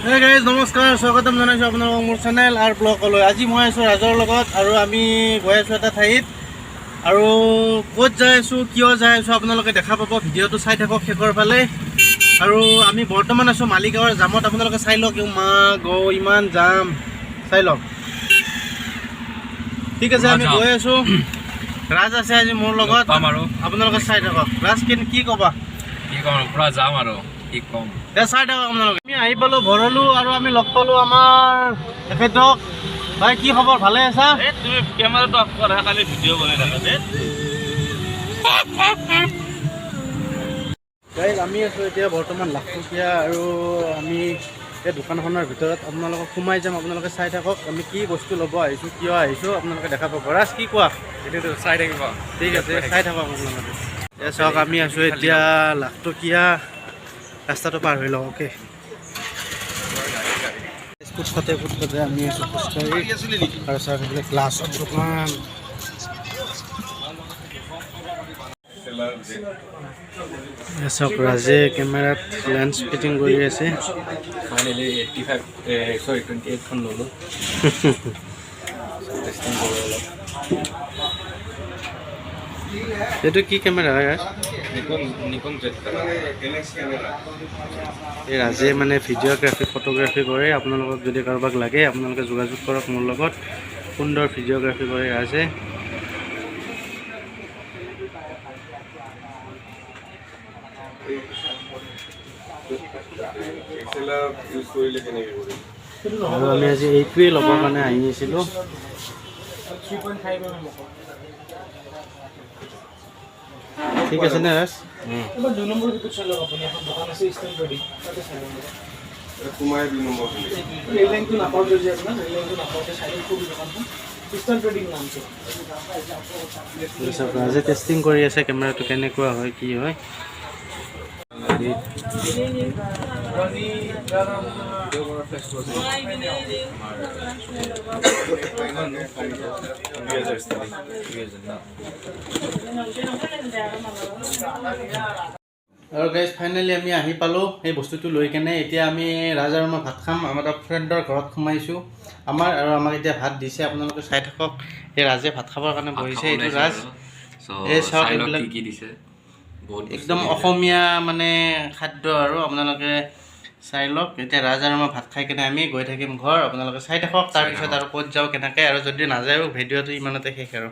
Hey guys, নমস্কাৰ, স্বাগতম জনাইছোঁ আপোনালোকক মোৰ চেনেল আৰু ব্লগলৈ। আজি মই আছোঁ ৰাজৰ লগত আৰু আমি গৈ আছোঁ এটা ঠাইত। আৰু ক'ত যাই আছোঁ, কিয় যাই আছোঁ, আপোনালোকে দেখা পাব। ভিডিঅ'টো চাই থাকক শেষৰ ফালে। আৰু আমি বৰ্তমান আছোঁ মালিগাঁৱৰ জামত। আপোনালোকে চাই লওক। মা গ, ইমান জাম, চাই লওক। ঠিক আছে, আমি গৈ আছোঁ। ৰাজ আছে আজি মোৰ লগত। পাম আৰু। আপোনালোকে চাই থাকক। ৰাজ, কি কি ক'বা? কি ক'ম আৰু, পুৰা যাম আৰু কি ক'ম। দে, চাই থাকক আপোনালোকে। আমি আহি পালোঁ ভৰলো আৰু আমি লগ পালোঁ আমাৰ এখেতক। ভাই, কি খবৰ? ভালে আছা? এই তুমি কেমেৰাটো অফ কৰা, কালি ভিডিঅ' বনাই থাকা দে। গাইজ, আমি আছোঁ এতিয়া বৰ্তমান লাখটকীয়া আৰু আমি এই দোকানখনৰ ভিতৰত আপোনালোকক সোমাই যাম। আপোনালোকে চাই থাকক, আমি কি বস্তু ল'ব আহিছোঁ, কিয় আহিছোঁ, আপোনালোকে দেখা পাব। ৰাজ, কি কোৱা? এইটোতো চাই থাকিব। ঠিক আছে, চাই থাকক আপোনালোকে। এতিয়া চাওক, আমি আছোঁ এতিয়া লাখটকীয়া। ৰাস্তাটো পাৰ হৈ লওঁ। অ'কে, ফুটপাতে ফুটপাতে আমি আছোঁ খোজকাঢ়ি। আৰু চাওক, এইবিলাক গ্লাছৰ দোকান। এয়া চাওক, ৰাজে কেমেৰাত লেন্স ফিটিং কৰি আছে। ফাইনেলি 85, চৰি, 28খন ল'লোঁ। টেষ্টিং কৰোঁ অলপ। এইটো কি কেমেৰা হয়, ৰাজ? Nikon Z. এই ৰাজে মানে ভিডিঅ'গ্ৰাফী, ফটোগ্ৰাফী কৰে। আপোনালোকক যদি কাৰোবাক লাগে, আপোনালোকে যোগাযোগ কৰক মোৰ লগত। সুন্দৰ ভিডিঅ'গ্ৰাফী কৰে ৰাজে। আৰু আমি আজি এইটোৱে ল'বৰ কাৰণে আহি আছিলোঁ। ঠিক আছে নে, ৰাজ? চাওক, ৰাজে টেষ্টিং কৰি আছে কেমেৰাটো কেনেকুৱা হয়, কি হয়। আৰু গাইজ, ফাইনেলি আমি আহি পালোঁ সেই বস্তুটো লৈ কেনে। এতিয়া আমি ৰাজ আৰু মই ভাত খাম। আমাৰ এটা ফ্ৰেণ্ডৰ ঘৰত সোমাইছোঁ আমাৰ আৰু আমাক এতিয়া ভাত দিছে। আপোনালোকে চাই থাকক। এই ৰাজে ভাত খাবৰ কাৰণে বহিছে। এইটো ৰাজ। এই চাওক, এইবিলাক কি কি দিছে বহুত বস্তু একদম দিছে। অসমীয়া মানে খাদ্য আৰু আপোনালোকে চাই লওক। এতিয়া ৰাজ আৰু মই ভাত খাই কেনে আমি গৈ থাকিম ঘৰ। আপোনালোকে চাই থাকক। তাৰপিছত আৰু ক'ত যাওঁ, কেনেকৈ, আৰু যদি নাযায়ো, ভিডিঅ'টো ইমানতে শেষ আৰু।